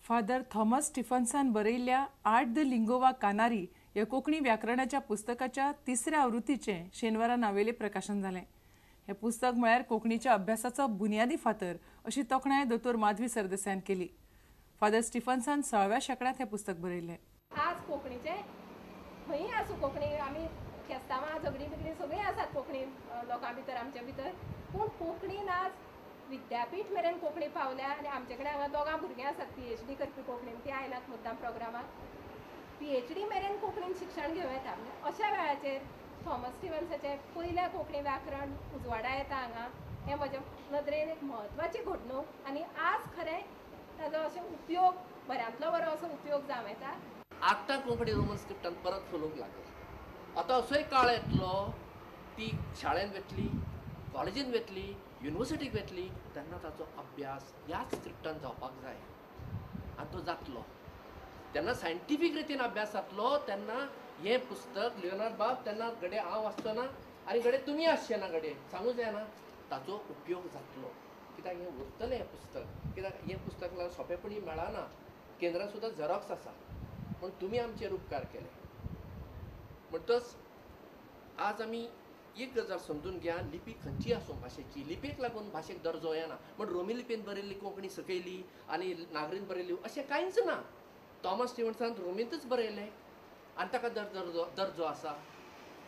Father Thomas स्टिफन्सान बरयल्ल्या art the लिंगोवा कानारी ह्या कोंकणी व्याकरणाच्या पुस्तकाच्या तिसऱ्या आवृत्तीचें शेनवारा नावेले प्रकाशन जालें. हें पुस्तक म्हळ्यार कोंकणीच्या अभ्यासाचो बुन्यादी फातर अशी तोखणाय दोतोर माधवी सरदेसायान केली. फादर स्टिफन्सान 16व्या शेंकड्यांत हें पुस्तक बरयल्लें. आज कोंकणीचें खंयी आसूं, कोंकणी आमी खेस्तांवां झगडीं बिगडीं सगळीं आसात कोंकणी लोकां भितर, आमच्या भितर, पूण कोंकणीन आज विद्यापीठ मेरेन कोंकणी पावल्या आनी आमचे कडेन हांगा दोगां भुरगीं आसात PhD करपी कोंकणीन, ती आयलात मुद्दाम प्रोग्रामाक. PhD मेरेन कोंकणीन शिक्षण घेवं येता. म्हणजे अशा वेळाचेर थॉमस स्टिवन्साचें पयलें कोंकणी व्याकरण उजवाडा येता हांगा, हें म्हज्या नदरेन एक म्हत्वाची घडणूक आनी आज खरें ताजो असो उपयोग बऱ्यांतलो बरो असो उपयोग जावं येता. आतां कोंकणी रोमन स्क्रिप्टान परत फुलोवंक लागला. आतां असोय काळ येतलो ती शाळेंत वतली, कॉलेजीन वतली, युनिवर्सिटीक वतली, तेन्ना ताचो अभ्यास ह्याच स्क्रिप्टान जावपाक जाय आनी तो जातलो. तेन्ना सायंटिफीक रितीन अभ्यास जातलो. तेन्ना हें पुस्तक लियोनार्ड बाब तेन्ना घडये हांव आसचो ना आनी घडये तुमी आसचे ना, घडये सांगूं जायना, ताचो उपयोग जातलो. कित्याक हें उरतलें हें पुस्तक, कित्याक हें पुस्तक सोंपेपणी मेळना, केंद्रान सुद्दां झेरॉक्स आसा, पूण तुमी आमचेर उपकार केले. म्हणटच आज आमी एक गजाल समजून घ्या, लिपी खंयची आसूं भाशेची, लिपयेक लागून भाशेक दर्जो येना. म्हण रोमी लिपयेन बरयल्ली कोंकणी सकयली आनी नागरीन बरयल्ली अशें कांयच ना. थॉमस स्टिवन्सान रोमींतच बरयलें आनी ताका दर्जो आसा,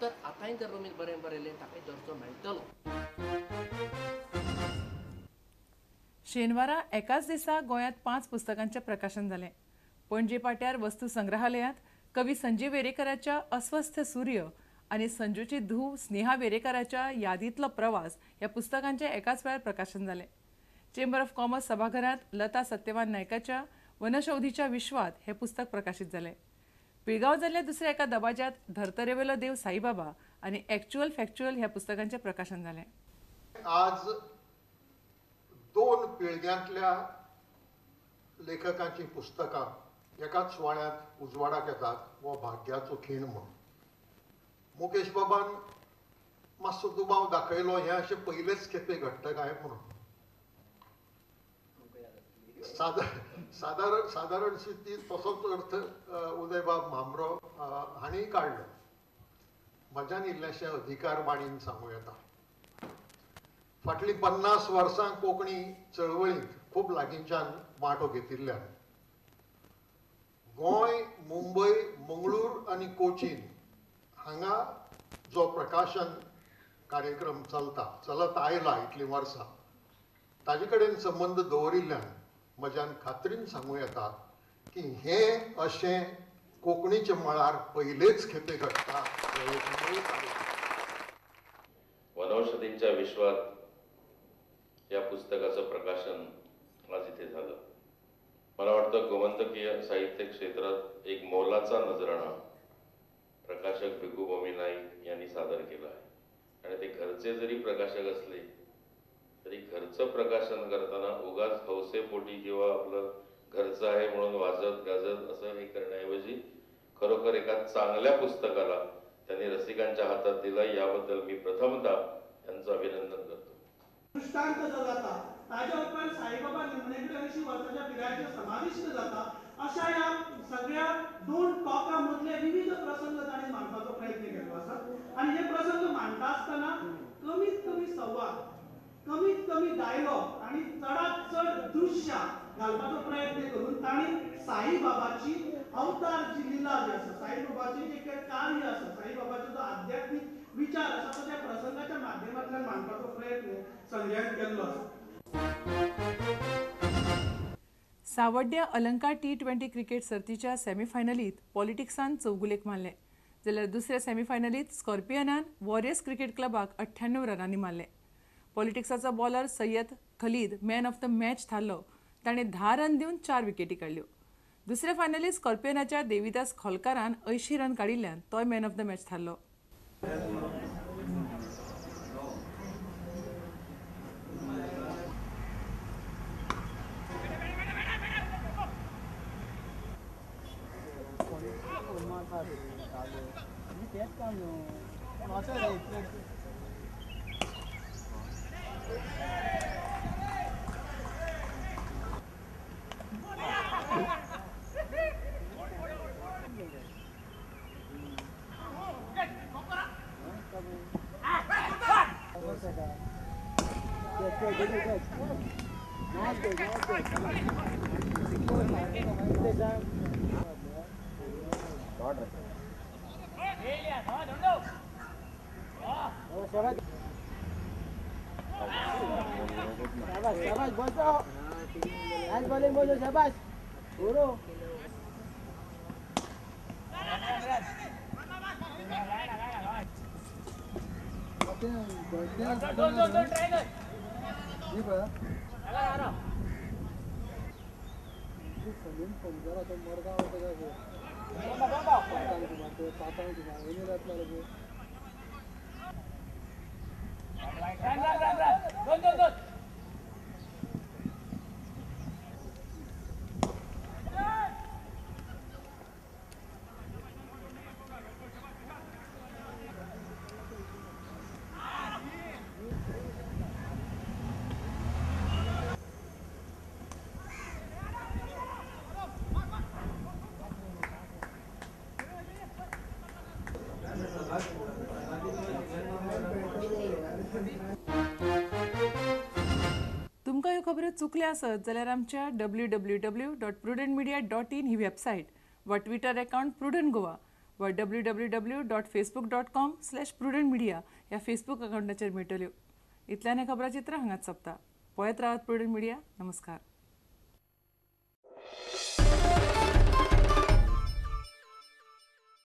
तर आतांय जर रोमींत बरें बरयलें ताकाय दर्जो मेळटलो. शेनवारा एकाच दिसा गोंयांत 5 पुस्तकांचें प्रकाशन जालें. पणजे पाट्यार वस्तू संग्रहालयांत कवी संजीव वेरेकराच्या अस्वस्थ सूर्य आनी संजूची धूव स्नेहा वेरेकराच्या यादींतलो प्रवास ह्या पुस्तकांचें एकाच वेळार प्रकाशन जालें. चेंबर ऑफ कॉमर्स सभाघरांत लता सत्यवान नायकाच्या वनशौधीच्या विश्वात हें पुस्तक प्रकाशीत जालें. पिळगांव जाल्ल्या दुसऱ्या एका दबाज्यांत धर्तरेवेलो देव साईबाबा आनी एक्च्युअल फॅक्च्युअल ह्या पुस्तकांचें प्रकाशन जालें. आज 2 पिळग्यांतल्या लेखकांची पुस्तकां एकाच सुवाळ्यांत उजवाडाक येतात हो भाग्याचो खीण म्हूण. मुकेश बाबान मातसो दुबाव दाखयलो हें अशें पयलेच खेपे घडटा काय म्हणून. सादारणशी ती तसोच अर्थ उदयबाब म्हांबरो हांणी काडलो. म्हज्यान इल्लेशें अधिकार वाणीन सांगूं येता. फाटलीं 50 वर्सां कोंकणी चळवळींत खूब लागींच्यान वांटो घेतिल्ल्यान गोंय, मुंबय, मंगळूर आनी कोचीन हांगा जो प्रकाशन कार्यक्रम चलता, चलत आयला इतलीं वर्सां, ताजे कडेन संबंद दवरिल्ल्यान म्हज्यान खात्रीन सांगूं येता की हें अशें कोंकणीच्या मळार पयलेच खेपे घडटा. वनौषधींच्या विश्वात या पुस्तकाचं प्रकाशन आज इथे झालं. मला वाटतं गोमंतकीय साहित्य क्षेत्रात एक मोलाचा नजराणा प्रकाशक भिकू बमी नाईक यांनी सादर केला आहे. आणि ते घरचे जरी प्रकाशक असले तरी घरचं प्रकाशन करताना उगाच हौसेपोटी किंवा आपलं घरचं आहे म्हणून वाजत गाजत असं हे करण्याऐवजी खरोखर एका चांगल्या पुस्तकाला त्यांनी रसिकांच्या हातात दिला, याबद्दल मी प्रथमतः त्यांचं अभिनंदन करतो. दृष्टांत जो जाता ताज्या उपरांत साईबाबा निमणे कडेन 80 वर्साच्या पिरायेचेर समाविश्ट जाता. अशा ह्या सगळ्या 2 टॉकां मदले विविध प्रसंग तांणी मांडपाचो प्रयत्न केल्लो आसा आनी हे प्रसंग मांडटा आसतना कमीत कमी संवाद, कमीत कमी डायलॉग आनी चडात चड दृश्यां घालपाचो प्रयत्न करून तांणी साईबाबाची अवतार जी लिला जी आसा, साईबाबाचें जें कांय कार्य आसा, साईबाबाचो जो आध्यात्मीक विचार आसा तो त्या प्रसंगाच्या माध्यमांतल्यान मांडपाचो प्रयत्न संजयान केल्लो आसा. सावड्ड्या अलंकार T20 cricket सर्तीच्या सेमीफायनलीत पॉलिटिक्सान चौगुलेक मारले, जाल्यार दुसऱ्या सेमीफायनलीत स्कॉर्पियनान वॉरियर्स क्रिकेट क्लबाक 98 रनांनी मारले. पॉलिटिक्साचो bowler Syed Khalid man of the match थारलो. ताणें 10 रन दिवन 4 विकेटी काडल्यो. दुसऱ्या फायनलीत स्कॉर्पियनाच्या देविदास खोलकारान 80 रन काडिल्ल्यान तोय मॅन ऑफ the match थारलो. तुमकां ह्यो खबरो चुकल्या आसत जाल्यार आमच्या www.prudentmedia.in ही वेबसायट वा ट्विटर अकावंट प्रुडंट गोवा वा www.facebook.com/prudentmedia ह्या फेसबूक अकावंटाचेर मेळटल्यो. इतल्यान हें खबराचित्र हांगाच सोंपता. पळयत रावात प्रुडंट मिडिया. नमस्कार.